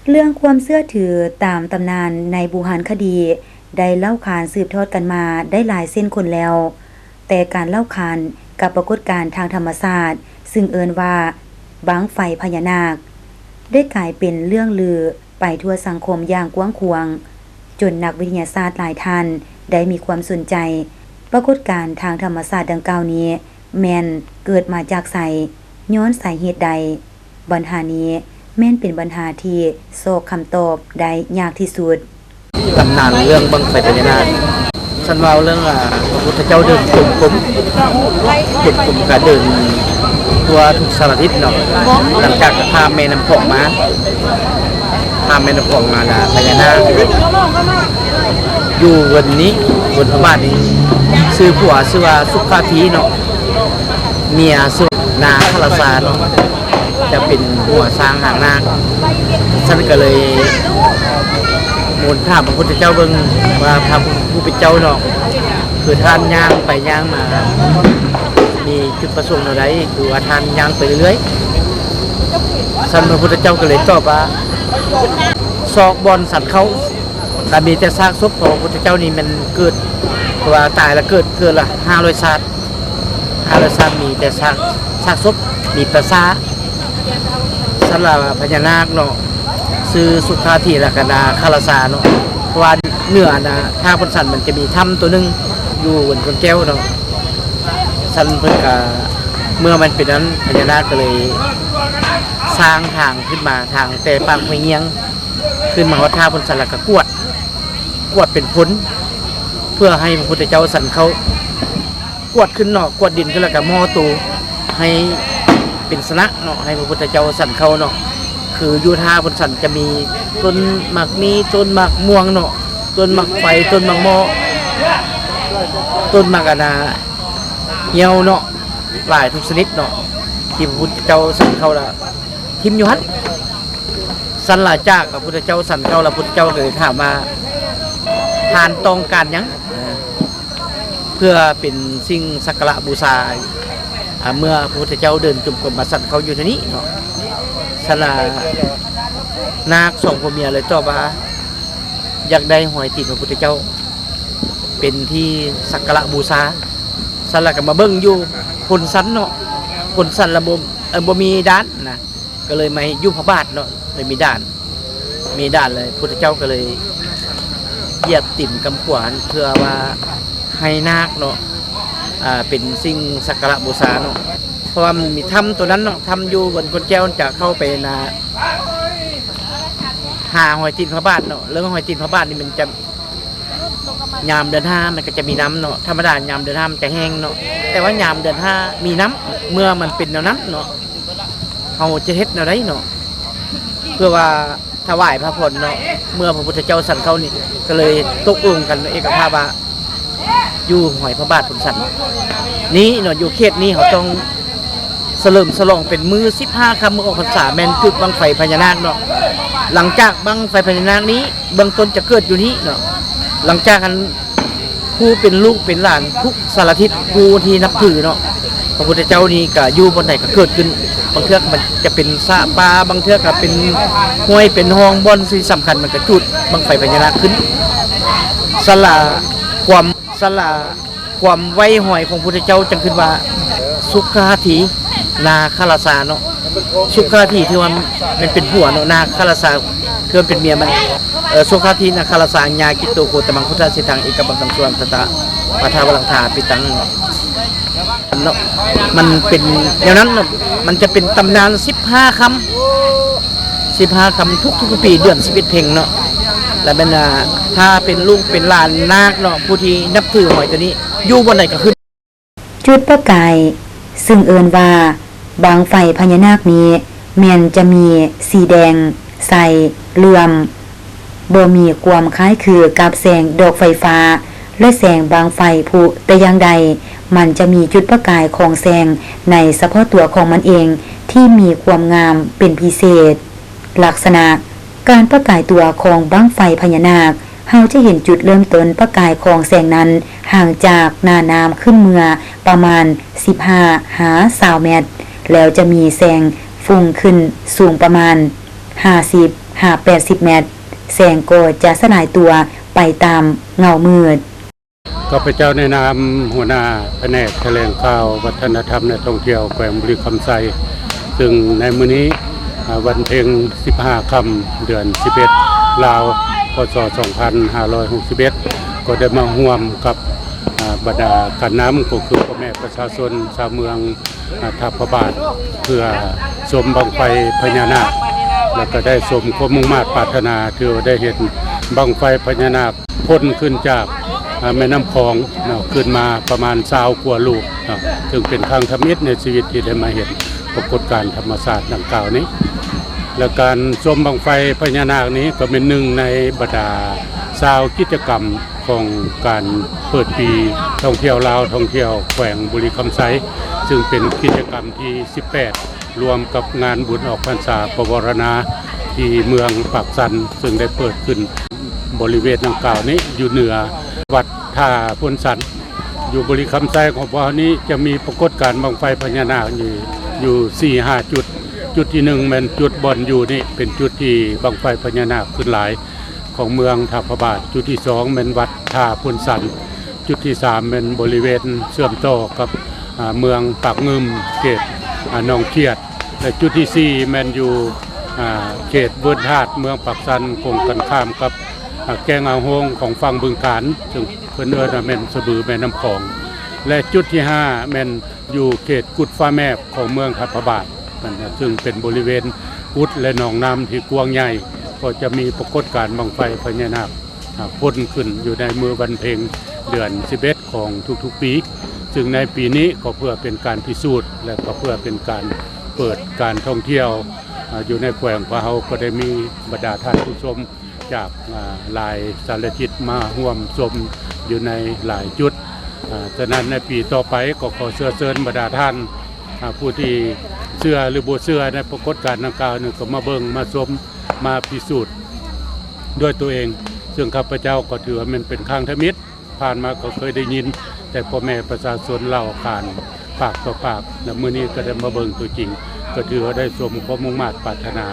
ເລື່ອງຄວາມເຊື່ອຖືຕາມຕຳນານໃນບູຮານຄະດີ ໄດ້ເລົ່າຂານສືບທອດກັນມາໄດ້ຫຼາຍເຊັ່ນຄົນແລ້ວ, ແຕ່ການເລົ່າຂານກັບປາກົດການທາງທຳມະຊາດ ຊຶ່ງເອີ້ນວ່າບັ້ງໄຟພະຍານາກ ໄດ້ກາຍເປັນເລື່ອງລືໄປທົ່ວສັງຄົມຢ່າງກວ້າງຂວາງ, ຈົນນັກວິທະຍາສາດຫຼາຍທ່ານໄດ້ມີຄວາມສົນໃຈ ປາກົດການທາງທຳມະຊາດດັ່ງກ່າວນີ້ ແມ່ນເກີດມາຈາກໃສ? ຍ້ອນສາເຫດໃດ? ບັນຫານີ້ແມ່ນເປັນບັນຫາທີ່ຊອກຄຳຕອບໄດ້ຍາກທີ່ສຸດ. ຕຳນານເລື່ອງບັ້ງໄຟພະຍານາກ ຄັນເວົ້າເລື່ອງ ອາ ພະພຸດທະເຈົ້າເດີນຈົງກົມ ຈົງກົມກະເດີນທົ່ວທຸກສາລະທິດເນາະ, ຫຼັງຈາກຂ້າມແມ່ນ້ຳຂອງມາ ຂ້າມແມ່ນ້ຳຂອງມານະ ພະຍານາກຢູ່ເຮືອນນີ້ ເຮືອນພະບາດນີ້ ຊື່ຜົວຊື່ວ່າສຸຂາທີເນາະ ເມຍຊື່ນາງຄາລະສາເນາະ ຈະເປັນຫົວຊ້າງຫາງນາກ. ຊັ້ນກະເລີຍມົນຖາມພະພຸດທະເຈົ້າເບິ່ງວ່າ ພະຜູ້ເປັນເຈົ້າເນາະ ຄືທ່ານຍ່າງໄປຍ່າງມາ ມີຈຸດປະສົງແນວໃດ ຄືວ່າທ່ານຍ່າງໄປເລື້ອຍໆ? ຊັ້ນພະພຸດທະເຈົ້າກະເລີຍຕອບວ່າ ຊອກບ່ອນສັນເຂົ້າ ກະມີແຕ່ຊາກສົບຂອງພະພຸດທະເຈົ້ານີ້ແມ່ນເກີດ ເພາະວ່າຕາຍລະເກີດ ເກີດລະຫ້າຮ້ອຍຊາດ ຫ້າຮ້ອຍຊາດມີແຕ່ຊາກ ຊາກສົບ ມີແຕ່ຊາກ ຊັ້ນລະພະຍານາກເນາະ ຊື່ສຸຂາທີ ລະກະນາງຄາລະສາເນາະ ເພາະວ່າເໜືອອັນນະ ທ່າໂພນສັນ ມັນຈະມີຖ້ຳໂຕໜຶ່ງຢູ່ເຮືອນຄົນແກ້ວເນາະ. ຊັ້ນເພິ່ນກະ ເມື່ອມັນເປັນນັ້ນ ພະຍານາກກະເລີຍສ້າງທາງຂຶ້ນມາ ທາງແຕ່ປາກຫ້ວຍງຽງ ຂຶ້ນມາຮອດທ່າໂພນສັນ ລະກະກວດ ກວດເປັນພົນ ເພື່ອໃຫ້ພະພຸດທະເຈົ້າສັນເຂົ້າ ກວດຂຶ້ນເນາະ ກວດດິນຂຶ້ນ ລະກະໝໍ້ໂຕໃຫ້ເປັນຊະນະເນາະ ໃຫ້ພະພຸດທະເຈົ້າສັນເຂົ້າເນາະ. ຄືຢູ່ທ່າໂພນສັນຈະມີຕົ້ນໝາກມີ້ ຕົ້ນໝາກມ່ວງເນາະ ຕົ້ນໝາກໄຟ ຕົ້ນໝາກໝໍ້ ຕົ້ນໝາກອັນນາ ຫ່ຽວເນາະ ຫຼາຍທຸກຊະນິດເນາະ ທີ່ພະພຸດທະເຈົ້າສັນເຂົ້າລະຖິ້ມຢູ່ຫັ້ນ. ຊັ້ນລະຈາກພະພຸດທະເຈົ້າສັນເຂົ້າລະ ພຸດທະເຈົ້າກະເລີຍຖາມວ່າ ທ່ານຕ້ອງການຫຍັງ? ເພື່ອເປັນສິ່ງສັກກາລະບູຊາ ອາ ເມື່ອພະພຸດທະເຈົ້າເດີນຈົງກົມມາສັນເຂົ້າຢູ່ທີ່ນີ້ເນາະ. ຊັ້ນລະນາງສອງຜົວເມຍເລີຍຕອບວ່າ ຢາກໄດ້ຮອຍຕີນພະພຸດທະເຈົ້າ ເປັນທີ່ສັກກາລະບູຊາ. ຊັ້ນລະກະມາເບິ່ງຢູ່ໂພນສັນເນາະ ໂພນສັນລະບໍ່ ເອີ ບໍ່ມີດ່ານນະ ກະເລີຍມາຢູ່ພະບາດເນາະ ເລີຍມີດ່ານ ມີດ່ານເລີຍ ພຸດທະເຈົ້າກະເລີຍຢຽບຕີນກຳຂວານ ເພື່ອວ່າໃຫ້ນາກເນາະ ອາ ເປັນສິ່ງສັກກາລະບູຊາເນາະ. ເພາະວ່າມັນມີຖ້ຳໂຕນັ້ນເນາະ ຖ້ຳຢູ່ເຮືອນຄົນແກ້ວ ຈະເຂົ້າໄປນາ ຫາຮອຍຕີນພະບາດເນາະ. ເລື່ອງຮອຍຕີນພະບາດນີ້ມັນຈະ ຍາມເດືອນຫ້າມັນກະຈະມີນ້ຳເນາະ ທຳມະດາຍາມເດືອນຫ້າມັນຈະແຫ້ງເນາະ ແຕ່ວ່າຍາມເດືອນຫ້າມີນ້ຳ ເມື່ອມັນເປັນແນວນັ້ນເນາະ ເຮົາຈະເຮັດແນວໃດເນາະ ເພື່ອວ່າຖວາຍພະພອນເນາະ. ເມື່ອພະພຸດທະເຈົ້າສັນເຂົ້ານີ້ ກະເລີຍຕົກລົງກັນເອກະພາບວ່າ ຢູ່ຮອຍພະບາດໂພນສັນນີ້ເນາະ ຢູ່ເຂດນີ້ເຮົາຕ້ອງ ສະເຫຼີມສະຫຼອງເປັນມື້ສິບຫ້າຄ່ຳ ມື້ອອກພັນສາ ແມ່ນຈຸດບັ້ງໄຟພະຍານາກເນາະ. ຫຼັງຈາກບັ້ງໄຟພະຍານາກນີ້ ເບື້ອງຕົ້ນຈະເກີດຢູ່ນີ້ເນາະ. ຫຼັງຈາກຫັ້ນ ຜູ້ເປັນລູກເປັນຫຼານທຸກສາລະທິດ ຜູ້ທີ່ນັບຖືເນາະ ພະພຸດທະເຈົ້ານີ້ກະຢູ່ບ່ອນໃດກະເກີດຂຶ້ນ. ບາງເທື່ອມັນຈະເປັນສະປ່າ ບາງເທື່ອກະເປັນຫ້ວຍເປັນຮ່ອງ ບ່ອນທີ່ສຳຄັນມັນກະຈູດບັ້ງໄຟພະຍານາກຂຶ້ນ. ສະຫຼະຄວາມ ສະຫຼະ ຄວາມໄວ້ຮອຍຂອງພຸດທະເຈົ້າ ຈັ່ງຂຶ້ນວ່າ ສຸຂາທີ ນາຄາລະສາເນາະ. ສຸຂາທີ ຖືວ່າແມ່ນເປັນຜົວເນາະ ນາຄາລະສາ ຄືວ່າເປັນເມຍມັນ. ເອີ ສຸຂາທີ ນາຄາລະສາ ຍາກິໂຕ ໂຄຕະມັງ ພຸດທະເສດຖັງ ເອກະບັງຕັງ ສຸວັນທະຕະ ປະທາວະລັງທາ ປິຕັງ ເນາະ. ມັນເປັນແນວນັ້ນເນາະ ມັນຈະເປັນຕຳນານສິບຫ້າຄ່ຳ ສິບຫ້າຄ່ຳທຸກໆປີ ເດືອນສິບເອັດເພັງເນາະ. ລະແມ່ນ ອາ ຖ້າເປັນລູກເປັນຫຼານນາກເນາະ ຜູ້ທີ່ນັບຖືຫອຍໂຕນີ້ ຢູ່ບ່ອນໃດກະຂຶ້ນ. ຈຸດປະກາຍ ຊຶ່ງເອີ້ນວ່າບັ້ງໄຟພະຍານາກນີ້ ແມ່ນຈະມີສີແດງ ໃສ ເຫຼື້ອມ, ບໍ່ມີຄວາມຄ້າຍຄືກັບແສງດອກໄຟຟ້າ ແລະ ແສງບັ້ງໄຟພຸແຕ່ຢ່າງໃດ. ມັນຈະມີຈຸດປະກາຍຂອງແສງໃນສະເພາະຕົວຂອງມັນເອງ ທີ່ມີຄວາມງາມເປັນພິເສດ. ລັກສະນະການປະກາຍຕົວຂອງບັ້ງໄຟພະຍານາກ, ເຮົາຈະເຫັນຈຸດເລີ່ມຕົ້ນປະກາຍຂອງແສງນັ້ນຫ່າງຈາກໜ້ານ້ຳຂຶ້ນເມືອປະມານສິບຫ້າຫາຊາວແມັດ, ແລ້ວຈະມີແສງຟຸ້ງຂຶ້ນສູງປະມານ ຫ້າສິບຫາແປດສິບແມັດ, ແສງກໍຈະສະຫຼາຍຕົວໄປຕາມເງົາມືດ. ຂ້າພະເຈົ້າໃນນາມຫົວໜ້າພະແນກຖະແຫຼງຂ່າວວັດທະນະທຳ ແລະ ທ່ອງທ່ຽວແຂວງບໍລິຄຳໄຊ, ຊຶ່ງໃນມື້ນີ້ ອາ ວັນເພັງສິບຫ້າຄ່ຳ ເດືອນສິບເອັດ ລາວ ພ.ສ. ສອງພັນຫ້າຮ້ອຍຫົກສິບເອັດ ກໍໄດ້ມາຮ່ວມກັບ ອາ ບັນດາການນຳ ກໍຄືພໍ່ແມ່ປະຊາຊົນຊາວເມືອງ ອາ ທ່າພະບາດ ເພື່ອຊົມບັ້ງໄຟພະຍານາກ ແລ້ວກໍໄດ້ສົມຄວາມມຸ່ງມາດປາດຖະໜາ ຖືວ່າໄດ້ເຫັນບັ້ງໄຟພະຍານາກ ພົ້ນຂຶ້ນຈາກ ອາ ແມ່ນ້ຳຂອງເນາະ ຂຶ້ນມາປະມານຊາວກວ່າລູກເນາະ ຊຶ່ງເປັນຄັ້ງທຳອິດໃນຊີວິດທີ່ໄດ້ມາເຫັນປາກົດການທຳມະຊາດດັ່ງກ່າວນີ້. ແລະ ການຊົມບັ້ງໄຟພະຍານາກນີ້ກໍແມ່ນໜຶ່ງໃນບັນດາຊາວກິດຈະກຳຂອງການເປີດປີທ່ອງທ່ຽວລາວ ທ່ອງທ່ຽວແຂວງບໍລິຄຳໄຊ, ຊຶ່ງເປັນກິດຈະກຳທີສິບແປດ ລວມກັບງານບຸນອອກພັນສາປະວາລະນາທີ່ເມືອງປາກຊັນ, ຊຶ່ງໄດ້ເປີດຂຶ້ນ ບໍລິເວນດັ່ງກ່າວນີ້ ຢູ່ເໜືອວັດທ່າໂພນສັນ. ຢູ່ບໍລິຄຳໄຊຂອງພວກເຮົານີ້ ຈະມີປາກົດການບັ້ງໄຟພະຍານາກຢູ່ ຢູ່ສີ່ຫ້າຈຸດ. ຈຸດທີໜຶ່ງແມ່ນຈຸດບ່ອນຢູ່ນີ້ ເປັນຈຸດທີ່ບັ້ງໄຟພະຍານາກຂຶ້ນຫຼາຍຂອງເມືອງທ່າພະບາດ. ຈຸດທີສອງແມ່ນວັດທ່າໂພນສັນ. ຈຸດທີສາມແມ່ນບໍລິເວນເຊື່ອມຕໍ່ກັບ ອາ ເມືອງປາກງື່ມ ເຂດ ອາ ໜອງຂຽດ. ແລະ ຈຸດທີສີ່ແມ່ນຢູ່ ອາ ເຂດເວີນທາດ ເມືອງປາກຊັນ ກົງກັນຂ້າມກັບ ອາ ແກ້ງອ່າວໂຮງຂອງຝັ່ງບຶງການ ຊຶ່ງເພິ່ນເອີ້ນວ່າແມ່ນສະບືແມ່ນ້ຳຂອງ. ແລະ ຈຸດທີຫ້າແມ່ນຢູ່ເຂດກຸດຟ້າແມບຂອງເມືອງທ່າພະບາດ ນັ້ນນະ ຊຶ່ງເປັນບໍລິເວນກຸດ ແລະ ໜອງນ້ຳທີ່ກວ້າງໃຫຍ່, ກໍຈະມີປາກົດການບັ້ງໄຟພະຍານາກ ອາ ພົ້ນຂຶ້ນຢູ່ໃນມື້ວັນເພັງເດືອນສິບເອັດຂອງທຸກໆປີ, ຊຶ່ງໃນປີນີ້ກໍເພື່ອເປັນການພິສູດ ແລະ ກໍເພື່ອເປັນການເປີດການທ່ອງທ່ຽວ ອາ ຢູ່ໃນແຂວງຂອງເຮົາ ກໍໄດ້ມີບັນດາທ່ານຜູ້ຊົມຈາກ ອາ ຫຼາຍສາລະທິດມາຮ່ວມຊົມຢູ່ໃນຫຼາຍຈຸດ. ອາ ສະນັ້ນໃນປີຕໍ່ໄປກໍຂໍເຊື້ອເຊີນບັນດາທ່ານ ອາ ຜູ້ທີ່ເຊື່ອ ຫຼື ບໍ່ເຊື່ອໃນປາກົດການດັ່ງກ່າວນີ້ ກໍມາເບິ່ງມາຊົມ ມາພິສູດດ້ວຍຕົວເອງ, ຊຶ່ງຂ້າພະເຈົ້າກໍຖືວ່າແມ່ນເປັນຄັ້ງທຳອິດ, ຜ່ານມາກໍເຄີຍໄດ້ຍິນແຕ່ພໍ່ແມ່ປະຊາຊົນເລົ່າຂານປາກຕໍ່ປາກ, ແລະ ມື້ນີ້ກໍໄດ້ມາເບິ່ງຕົວຈິງ, ກໍຖືວ່າໄດ້ສົມຄວາມມຸ່ງມາດປາດຖະໜາ